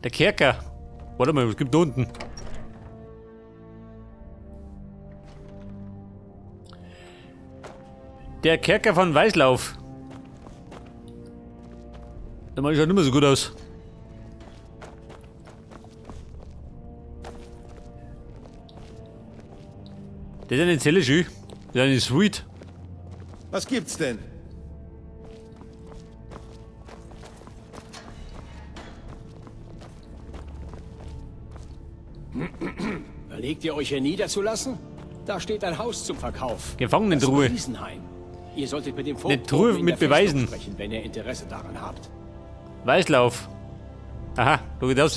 Der Kerker. Warte mal, was gibt da unten? Der Kerker von Weißlauf. Der Mann schaut nicht mehr so gut aus. Das ist eine Zelle schön. Das ist eine Suite. Was gibt's denn? Überlegt ihr euch hier niederzulassen? Da steht ein Haus zum Verkauf. Gefangenentruhe. Das Riesenheim. Ihr solltet mit dem Vogt Eine Truhe oben in mit der Festung Beweisen. sprechen, wenn ihr Interesse daran habt. Weißlauf. Aha, da geht aus.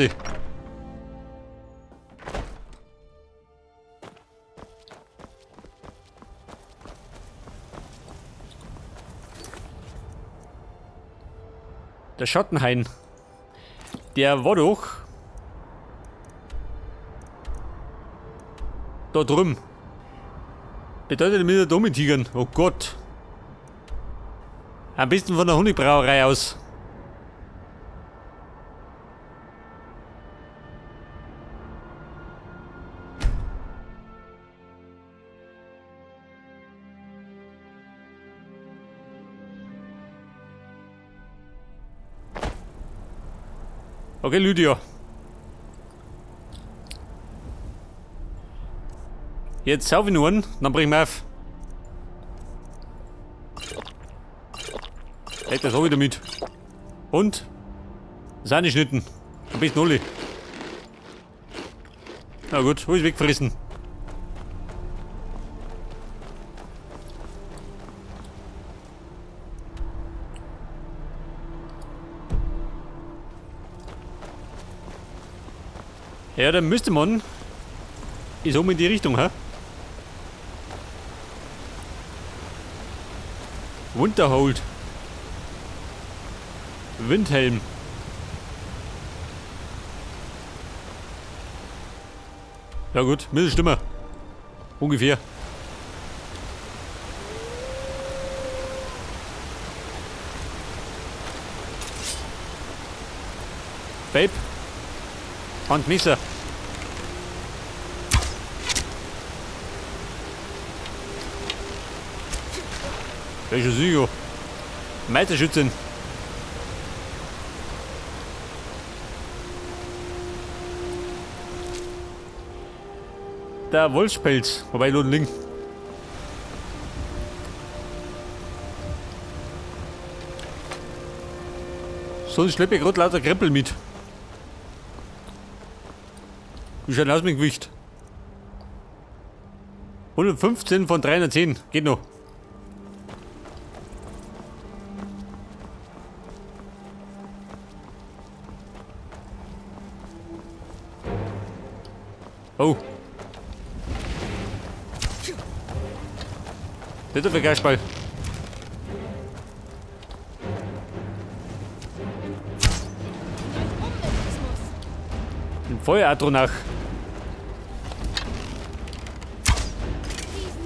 Der Schattenhain. Der war doch da drüben. Bedeutet mit der Domitigern. Oh Gott. Am besten von der Honigbrauerei aus. Okay, Lydia. Jetzt sauf ich nur einen, dann bring wir auf. Leg das auch wieder mit. Und? Sahne schnitten. Am besten alle. Na gut, alles wegfressen. Ja, dann müsste man. Ist oben in die Richtung, hä? Winterhold. Windhelm. Ja gut, Mittelstimme. Ungefähr. Babe. Hand Messer. Welcher Sieger? Meisterschützin. Der Wolfspelz. Wobei, nur Link. Sonst schleppe ich gerade lauter Krempel mit. Wie schaut denn aus mit dem Gewicht? 115 von 310. Geht noch. Oh. Das ist der Geistball. Ein Feueratronach.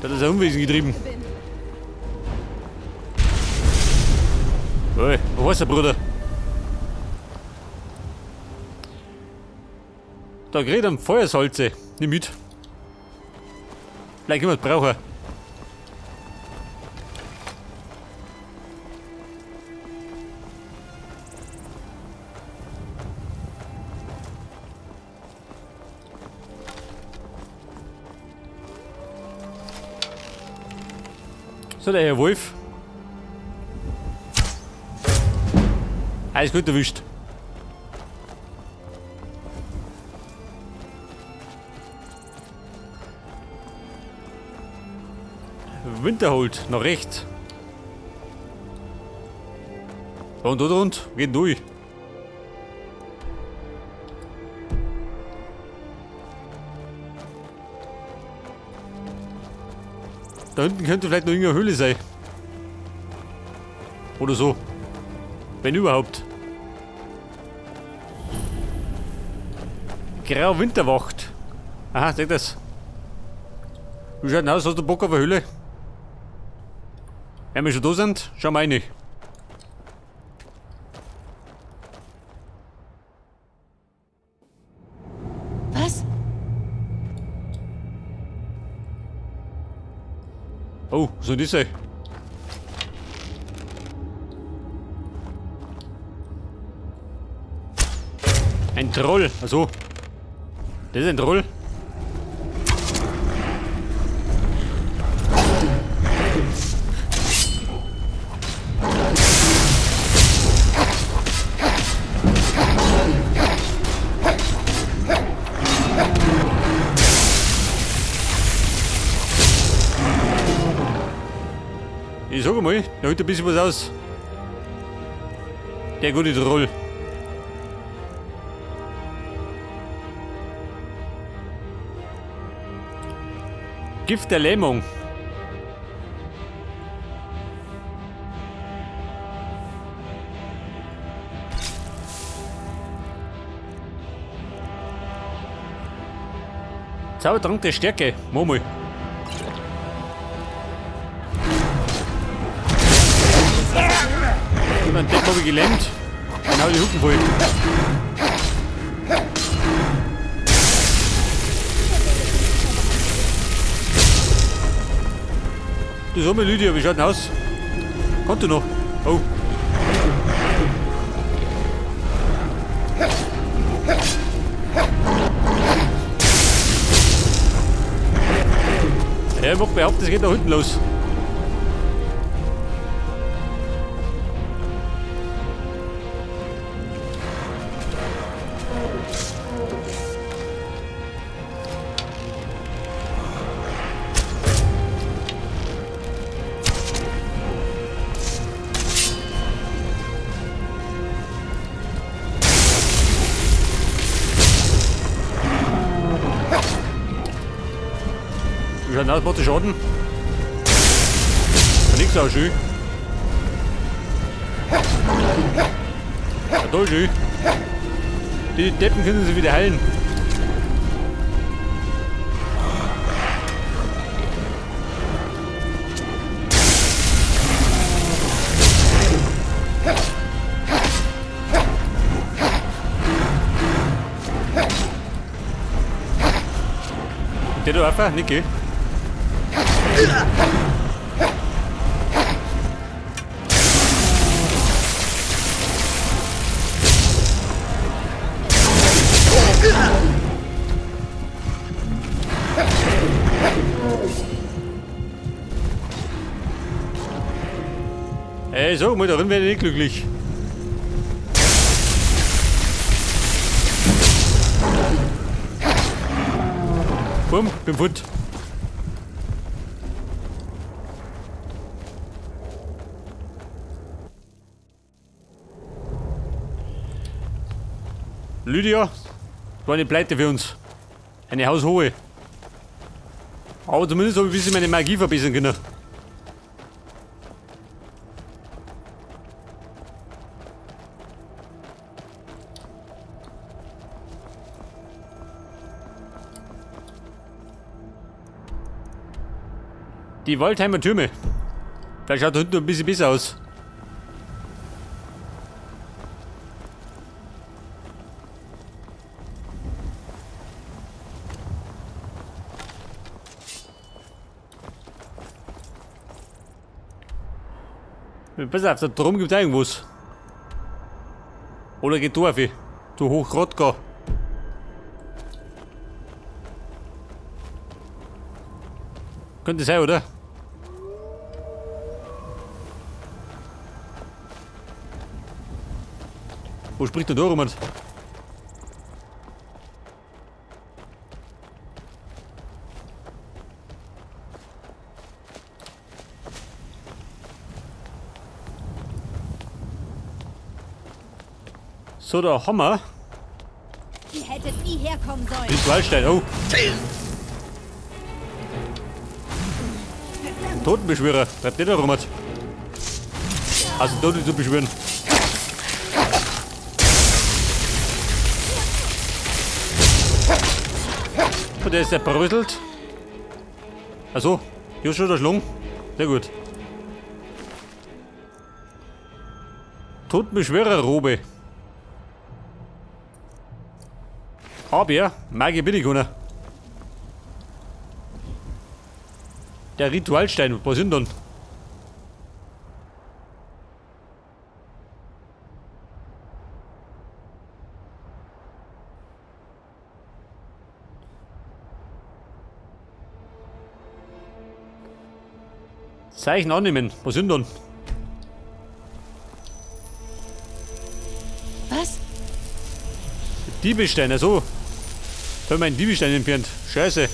Das ist ein Unwesen getrieben. Oi, wo ist der Bruder? Da kriegt er Feuersalze. Nimm mit. Vielleicht können wir es brauchen. So, der Herr Wolf. Alles gut erwischt. Winterhold, nach rechts. Und da rund, geht durch. Da hinten könnte vielleicht noch irgendeine Höhle sein. Oder so. Wenn überhaupt. Grau Winterwacht. Aha, seht das. Wie schaut denn aus? Hast du Bock auf eine Höhle? Wenn wir schon da sind, schauen wir rein. Oh, was soll das sein? Ein Troll, also. Das ist ein Troll. Ich sag mal, da holt ein bisschen was aus. Der gute Troll. Gift der Lähmung. Zaubertrank der Stärke. Mach mal. Den Depp habe ich gelähmt. Dann hau ich die Hucken voll. Das haben wir Lydia, wie schaut denn aus? Kommt du noch? Oh. Ja, ich mag behaupten, es geht nach hinten los. Wie schaut denn aus? Macht der Schaden? Ja, nix auch schön. Ja, toll schön. Die Deppen können sie wieder heilen. Der da einfach, Niki. Ey, so, mal darin werde ich nicht glücklich. Bumm, bin fort. Lydia, war eine Pleite für uns. Eine haushohe. Aber zumindest habe ich ein bisschen meine Magie verbessern können. Die Waldheimer Türme. Da schaut hinten ein bisschen besser aus. Pass auf, da drum gibt es irgendwas. Oder geht du auf? Du Hochrodka. Könnte sein, oder? Wo spricht denn da rum? So, da haben wir. Ihr hättet nie herkommen sollen. Ritualstein, oh. Totenbeschwörer, bleibt der da rum. Also Tote zu beschwören. Und der ist zerbröselt. Achso, hier ist schon der Schlung. Sehr gut. Totenbeschwörerrobe. Aber Magier bin ich keiner. Der Ritualstein, was sind denn? Zeichen annehmen, was sind denn? Was? Diebestein, also. Da haben wir einen Diebestein entfernt. Scheiße.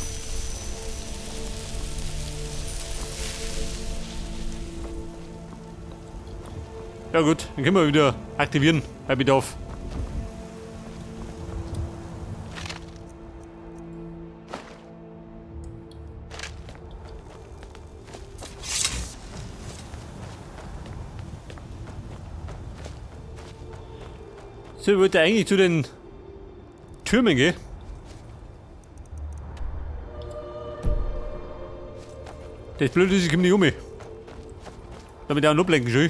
Ja gut, dann können wir wieder aktivieren bei Bedarf. So, ich wollte eigentlich zu den Türmen gehen. Das Blöde ist, ich komme nicht um. Damit auch noch ablenken, schön.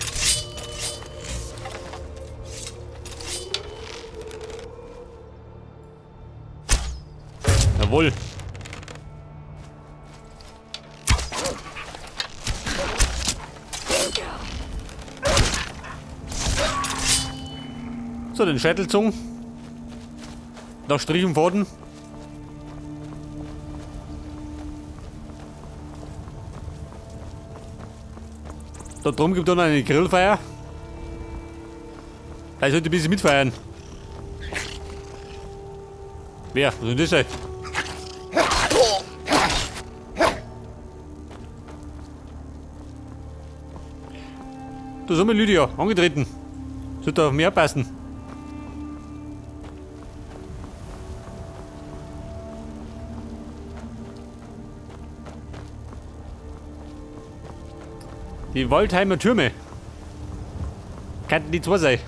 Jawohl. So, den Scheitel gezogen. Nach Strich und Faden. Da drum gibt es noch eine Grillfeier. Da sollte ein bisschen mitfeiern. Wer? Was soll das sein? Da sind wir Lydia, angetreten. Sollte auf mehr passen. Die Waldheimer Türme. Könnten die zwei sein.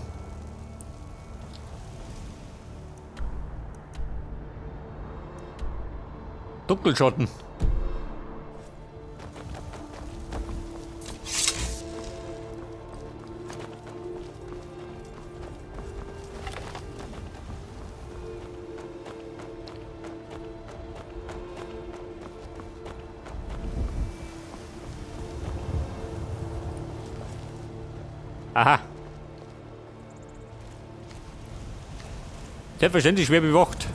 Dunkelschatten. Aha. Selbstverständlich schwer bewacht.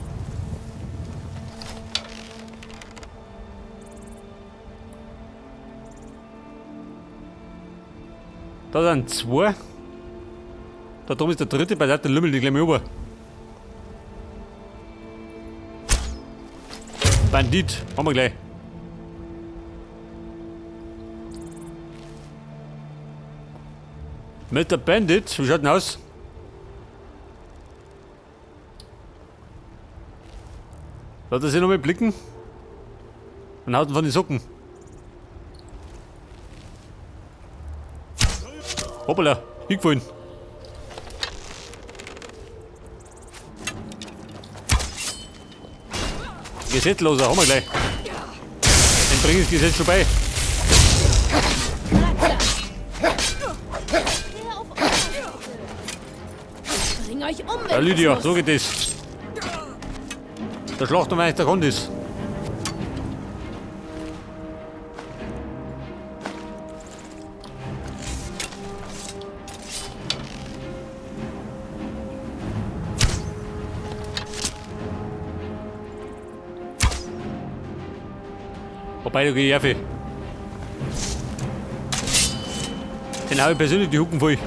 Da sind zwei. Da drüben ist der dritte, bei der Lümmel, die gleich mal rüber. Bandit, haben wir gleich. Mit der Bandit, wie schaut denn aus? Lass er sich nochmal blicken? Und haut ihn von den Socken. Hoppala, hingefallen. Gesetzloser, haben wir gleich. Den bringe ich das Gesetz schon bei. Bring euch um, Ja, Lydia, so geht das. Der Schlacht um der Grund ist. Wobei, da gehe ich auf. Den habe ich persönlich die Hucken voll.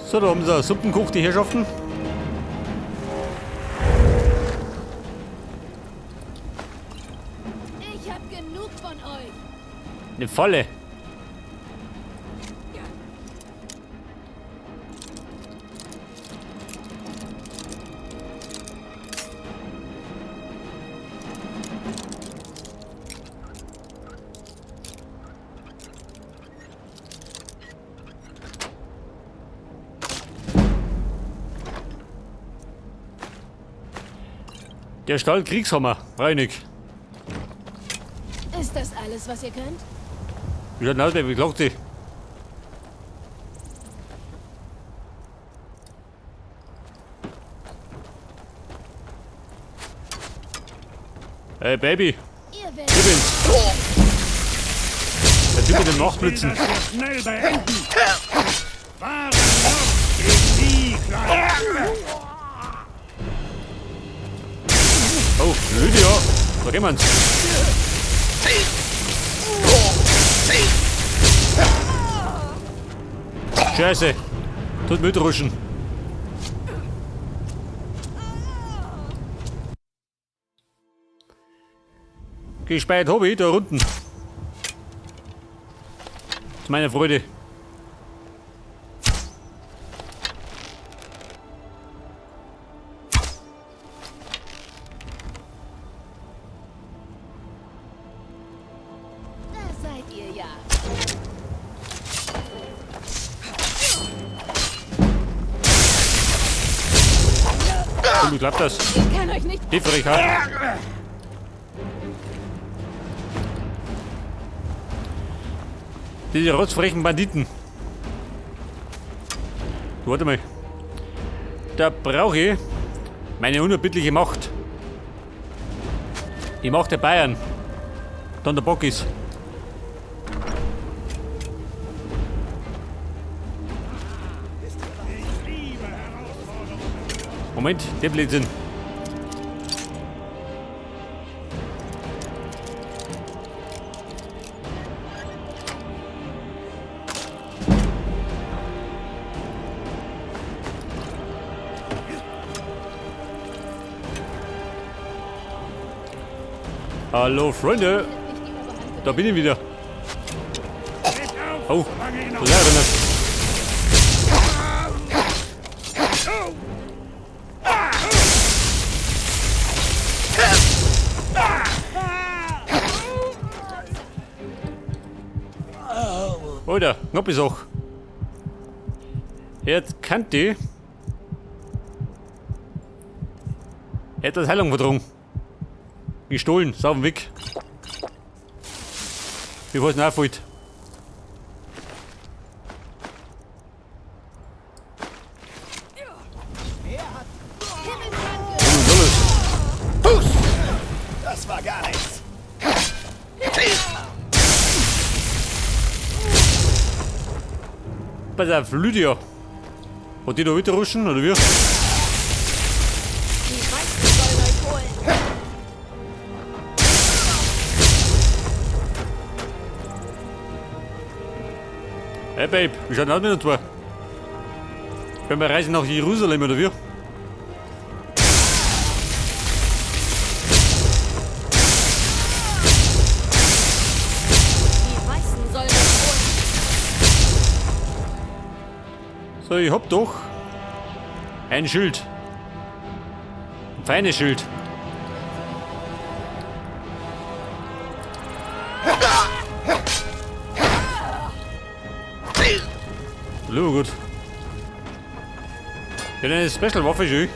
So, da haben sie Suppen gekocht, die Herrschaften. Ich hab genug von euch. Eine Falle. Der Stall Kriegshammer, Reinig. Ist das alles, was ihr könnt? Wie schaut denn aus, wie klagt sie? Hey Baby, Ihr werdet ich bin's. Der Typ mit dem Nachtblitzen. Ich will das hier schnell beenden. Wahre Mord gegen die, Kleiner. Oh, Lydia. Da gehen wir's. Scheiße. Tut mitruschen. Gespeit hab ich da unten. Zu meiner Freude. Da seid ihr ja. Und wie klappt das? Ich kann euch nicht. Die Frechheit. Diese rotzfrechen Banditen. Du, warte mal. Da brauche ich meine unerbittliche Macht. Die Macht der Bayern. Dann der Bock ist. Moment, der Blödsinn. Hallo Freunde, Nicht die Oberhand da bin ich wieder. Gebt auf, Oh, solange ihr noch da ist einer. Alter, knappe Sache. Jetzt kann die. Er hat das Heilung verdrungen. Gestohlen, ist auf dem Weg. Bevor es nachfällt. Himmelskranke! Oh, Das war gar nichts. Pass auf, Lydia. Hat die da wieder ruschen, oder wie? Die Weißen sollen euch holen. Hey Babe, wie schaut denn aus mit uns zwei? Können wir reisen nach Jerusalem, oder wie? Die Weißen sollen euch holen. So, ich hab doch ein Schild. Ein feines Schild. Lieber gut. Ich hab eine Special-Waffe schon.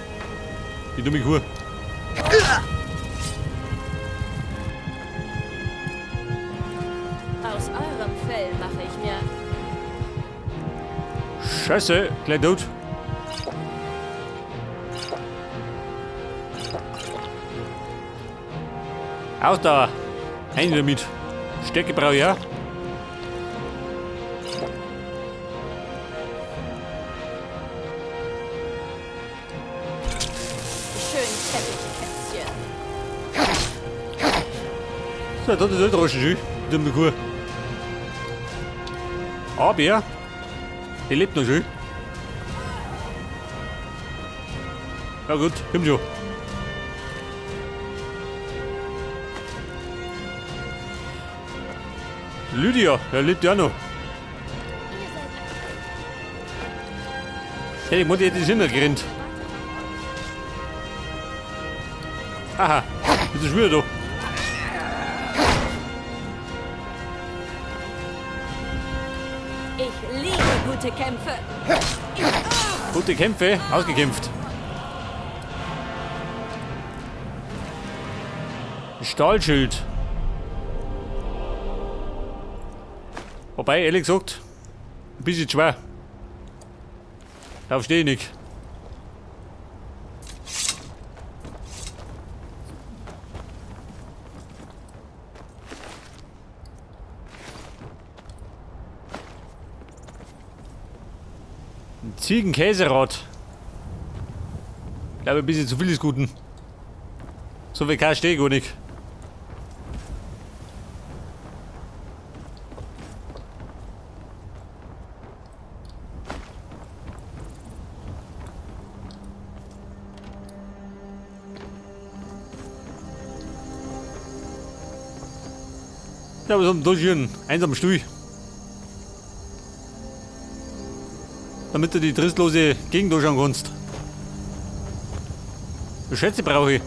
Die dumme Kuh. Aus eurem Fell mache ich mir. Scheiße, gleich tot. Ausdauer. Ein damit. Stärke brauche ich auch. Schön Teppichkätzchen. So, das ist auch schon schön. Die dumme Kuh. Aber, die lebt noch schön. Ja gut, komm schon. Lydia, ja, lebt ja noch. Ihr seid Hey, die Mutter hätte sich gerannt. Aha, bist du schon wieder da? Ich liebe gute Kämpfe. Gute Kämpfe, ausgekämpft. Stahlschild. Wobei, ehrlich gesagt, ein bisschen schwer. Darauf stehe ich nicht. Ziegenkäserad. Ich glaube, ein bisschen zu viel ist Guten. So viel Käse stehe ich gar nicht. Ja, was haben wir da schön? Einsamen Stuhl. Damit du die tristlose Gegend anschauen kannst. Schätze brauche ich.